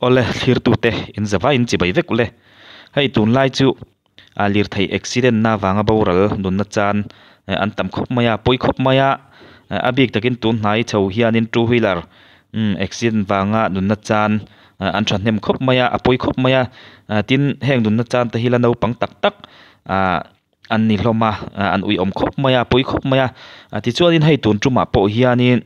Awle thlirtute in zavai in chibai vek ule. Hei tunlai chu a lirthei accident na vanga boral nunna chan an tam khawp mai a pawi khawp mai a a bik takin tun hnai chho hianin two wheeler umm accident vanga nunna chan an thahnem khawp mai a a pawi khawp mai a tin heng nunna chan te hi la naupang tak tak ahh an ni hlawm a an uiawm khawp mai a pawi khawp mai a tichuanin hei tun tumah pawh hianin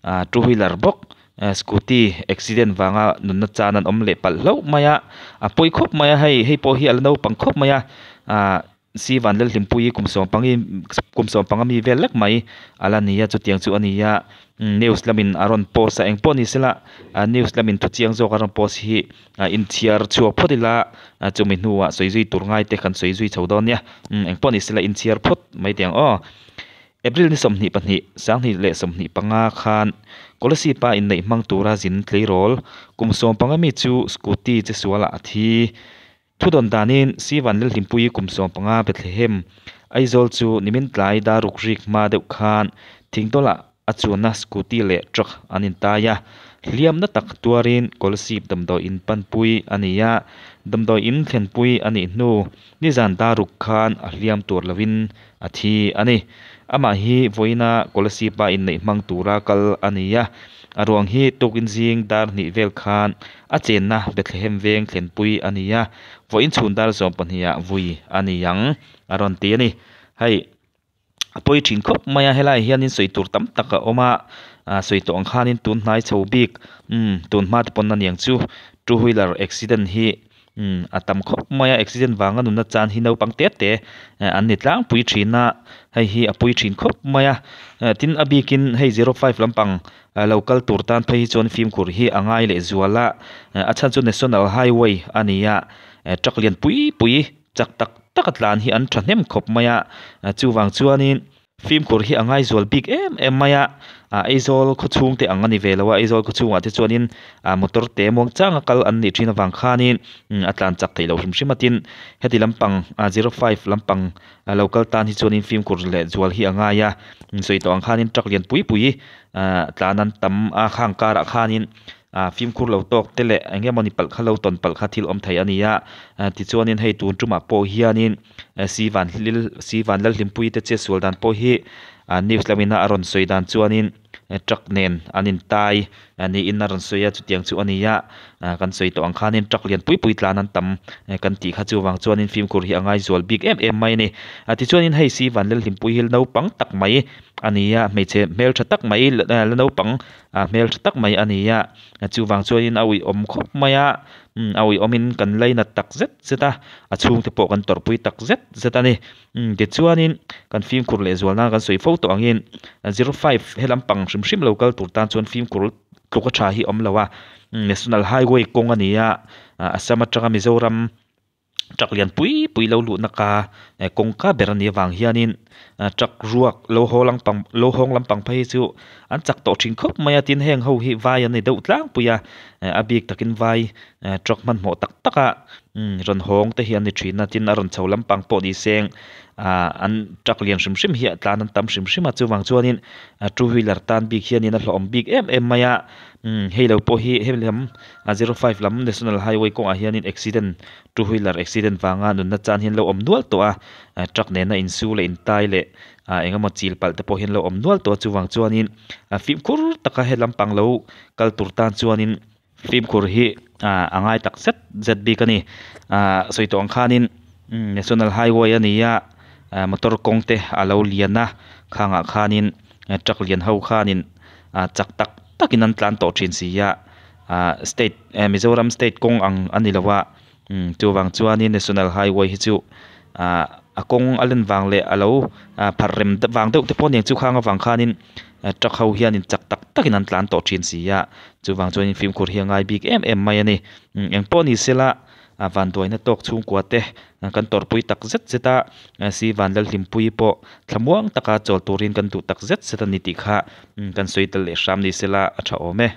ah two wheeler bawk scooty accident vanga nunna chan an awm leh palh hlauh mai a a pawi khawp mai a hei hei pawh hi a la naupang khawp mai a ah si van Lalhlimpuii kum sawm pangin kum sawm panga mi vel lek mai a la ni a chutiang chu a ni a news lamin a rawn post a engpawh ni sela ah news lamin thu chiang zawk a rawn post hi ah inchhiar chhuak phawt ila ah chumi hnuah sawi zui tur ngai te kan sawi zui chho dawn nia umm engpawh ni sela inchhiar phawt mai teh ang aw. April ni 22, 2025 khan Kolasib a inneih hmang tura zin tleirawl kum 15 mi chu scooty che sualah a thi. Thudawn danin Sivan Lalhlimpuii kum 15 Bethlehem, Aizawl chu nimin tlai daruk rik hma deuh khan thingtawlah a chuanna scooty leh truck an intai a, hliamna tak tuarin Kolasib damdawi in panpui a ni a, damdawi in thlenpui a nih hnu nizan daruk khan a hliam tur lovin a thi a ni. Amah hi vawiina Kolasib-a inneih hmang tura kal a ni a, a ruang hi tukin zing dar hnih vel khan a chenna Bethlehem veng thlenpui a ni a, vawiin chhun dar 12 ah vui a ni ang a rawn ti a ni. Hei. A pawi thin khawp mai a helaiah hianin sawi tur tam tak a awm a ah sawi tawh ang khanin tun hnai chho bik umm tun hma te pawn a niang chu two wheeler accident hi umm a tam khawp mai a accident vanga nunna chan hi naupang te te an ni tlangpui thin a hei hi a pawi thin khawp mai a tin a bikin hei zero five lampang lo kal tur tan phei hi chuan fimkhur hi a ngai leh zual a a chhan chu national highway a ni a truck lian pui pui chak tak tak a tlan hi an thahnem khawp mai a chuvang chuanin fimkhur hi a ngaizual bik em em mai a ah Aizawl khaw chhung te ang a ni ve lo a Aizawl khaw chhungah te chuanin ah motor te muang chang a kal an nih thin avang khanin a tlan chak theih loh hrim hrim a tin heti lampang ah zero five lampang a lo kal tan hi chuanin fimkhur leh zual hi a ngai a sawi tawh ang khanin truck lian pui pui ah tlan an tam a khang karah khanin ah fimkhur lo tawk te leh eng emawni palh kha lo tawn palh kha thil awm thei a ni a tichuanin hei tun tumah pawh hianin si van hlil si van Lalhlimpuii te che sual dan pawh hi ah news lamina a rawn sawi dan chuanin truck nen an intai niin a rawn sawi a chutiang chu a ni a ah kan sawi tawh ang khanin truck lian pui pui tlan an tam kan tih kha chuvang chuanin fimkhur hi a ngaizual bik em em mai a ni ah tichuanin hei si van Lalhlimpuii hi naupang tak mai a ni a hmeichhe hmeltha tak mai la naupang a hmel tha tak mai a ni a chuvang chuanin a uiawm khawp mai a umm a uiawmin kan lainat tak zet zet a a chhungte pawh kan tawrhpui tak zet zet a ni umm tichuanin kan fimkhur leh zual nan kan sawi fo tawh angin zero five he lampang hrim hrim lo kal tur tan chuan fimkhur tluk a tha hi a awm lo a national highway kawng a ni a Assam atanga Mizoram. Truck lian pui pui lo luhna ka kawngka ber a nih avang hianin truck ruak lo haw lampang lo hawng lampang phei hi chu an chak tawh thin khawp mai a tin heng ho hi vai an ni deuh tlangpui a a bik takin vai truck hmanhmawh tak tak a rawn hawng te hi an ni thin a tin a rawn chho lampang pawh ni seng ah an truck lian hrim hrim hi a tlan an tam hrim hrim a chuvang chuanin two wheeler tan bik hianin a hlauhawm bik em em mai a hei lo pawh hi hemi lam a zero five lam national highway kawngah hianin accident two wheeler accident vanga nunna chan hian lo awm nual tawh a truck nena insu leh intai leh ah eng emaw chil palh te pawh hian lo awm nual tawh a chuvang chuanin fimkhur taka he lampang lo kal tur tan chuanin fimkhur hi ah a ngai tak zet zet bik a ni ah sawi tawh ang khanin national highway a ni a motor kawng te a lo lian a khangah khanin truck lian ho khanin ah chak tak takin an tlan tawh thin si a ah state eh Mizoram state kawng ang a ni lo a umm chuvang chuanin national highway hi chu ah a kawng a len vang leh a lo ah pharh rem vang deuh te pawh a ni ang chu khang avang khanin truck ho hianin chak tak takin an tlan tawh thin si a chuvang chuanin fimkhur hi a ngai bik em em mai a ni umm engpawh ni sela a vanduaina tawk chhungkua te kan tawrhpui tak zet zet a si Vanlalhlimpuii pawh thlamuang taka chawl turin kan duh tak zet zet a ni tih kha kan sawi tel leh hram ni sela a tha awm e.